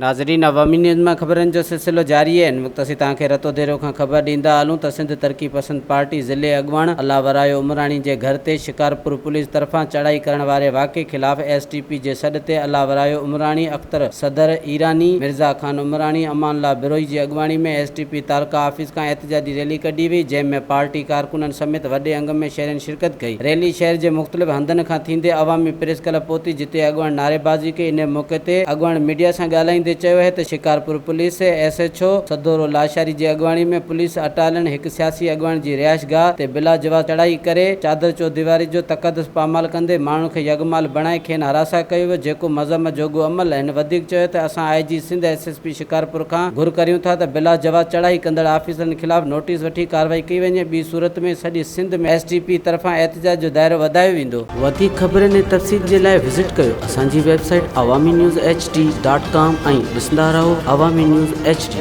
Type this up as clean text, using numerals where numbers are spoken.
ناظرين عوامي نيوز مان خبرن جو سلسلو جاري آهي هن وقت اسين توهان کي رتوديرو کان خبر ڏيندا هلون ته سنڌ ترقي پسند پارٽي ضلعي اڳواڻ الله ورايو عمراڻي جي گهر تي شڪارپور پوليس طرفان چڙهائي ڪرڻ واري واقعي خلاف ايس ٽي پي جي سڏ تي الله ورايو عمراڻي، اختر صدر ايراني، مرزا خان عمراڻي، امان الله بروهي جي اڳواڻي ۾ ايس ٽي پي تعلقه آفيس کان احتجاجي ريلي ڪڍي وئي جنهن ۾ پارٽي ڪارڪنن سميت وڏي انگ ۾ شهرين شرڪت ڪئي. ريلي شهر جي مختلف هنڌن کان ٿيندي عوامي پريس ڪلب پهتي جتي اڳواڻ نعريبازي ڪئي انهي موقعي تي اڳواڻ ميڊيا سان ڳالهائيندي چيو اهي ته Shikarpur police S H O Sadhoro Lashari جي اڳواڻي ۾ پوليس اٽالين هڪ سياسي اڳواڻ جي رهائش گاهه تي بلا جواز چڙهائي ڪري چادر چوديواري جو تقدس پامال ڪندي ماڻهن کي يرغمال بڻائي کين هراسان ڪيو ويو جيڪو مذمت جوڳو عمل هن وڌيڪ چيو ته اسان I G Sindh S S P Shikarpur کان گهر ڪريون ٿا ته بلا جواز چڙهائي ڪندڙ آفيسرن خلاف نوٽيس وٺي ڪارروائي ڪئي وڃي، ٻي صورت ۾ سڄي سنڌ ۾ ايس ٽي پي طرفان احتجاج جو دائرو وڌايو ويندو. وڌيڪ خبرن ۽ تفصيل جي لاء وزٽ ڪيو اسان جي website Awami news H D dot com ۽ ڏسندا رهو عوامي نيوز ايڇ ڊي.